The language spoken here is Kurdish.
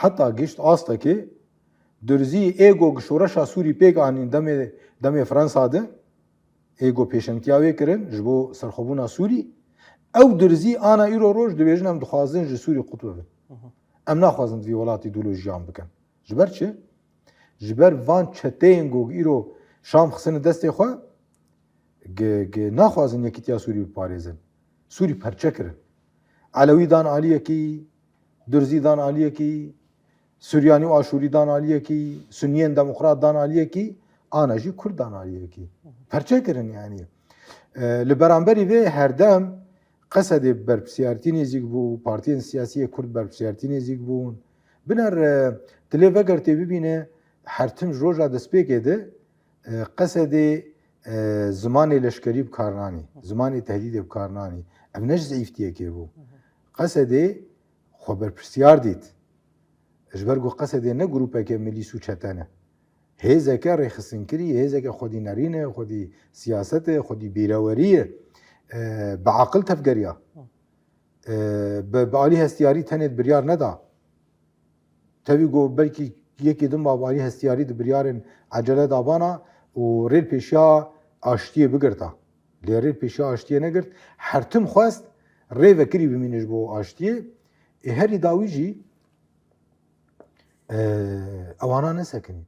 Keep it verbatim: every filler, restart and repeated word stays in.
Heta gişt astekê Durzî ê ku şoreşa Sûrî pêk anîn demê, demê Fransa de, ê ku pêşengtiya wê kirin ji bo serxwebûna Sûrî, ew Durzî ana îro roj dibêjin, em dixwazin ji Sûrî qut bibin. Em naxwazin vî welatî dû lo jiyan bikin. Ji ber çi? Ji ber van çeteyên ku îro Şam xistine destê xwe, g-, g-, naxwazin yekîtiya Sûrî biparêzin. Sûrî perçe kirin. Elewî dan aliyekî, Durzî dan aliyekî, Suryanî û Aşûrî dan aliyekî, Suniyên Demokrat dan aliyekî, ana jî Kurd dan aliyekî. Perçe kirin yanî. E, li beramberî vê herdem Qesedê berpirsiyartî nêzîk bû, partiyên siyasî yê Kurd berpirsiyartî nêzîk bûn. Biner, e, tu lê veger tê bibîne, her tim ji roja destpêkê de, e, Qesedê, e, zimanê leşkerî bi kar nanî, zimanê tehdîdê bi kar nanî. Ev ne ji zeîftiyekê bû. Qesedê xwe berpirsiyar dît. Ji ber ku Qesedê ne grûpeke milîs û çete ne. Hêzeke rêxistinkirî, hêzeke xwedî nerîn e, xwedî siyaset e, xwedî bîrewerî ye. E, bi aqil tevgeriya. E, bi, bi alî hestiyarî tenê biryar neda. Tevî ku belkî yekî din ba bi alî hestiyarî di biryarên ecele dabana û rêl pêşiya aştiyê bigirta. Lê rêl pêşiya aştiyê negirt. Her tim xwest rê vekirî bimîne ji bo aştiyê. Ê herî dawî jî, e, ewana nesekinî.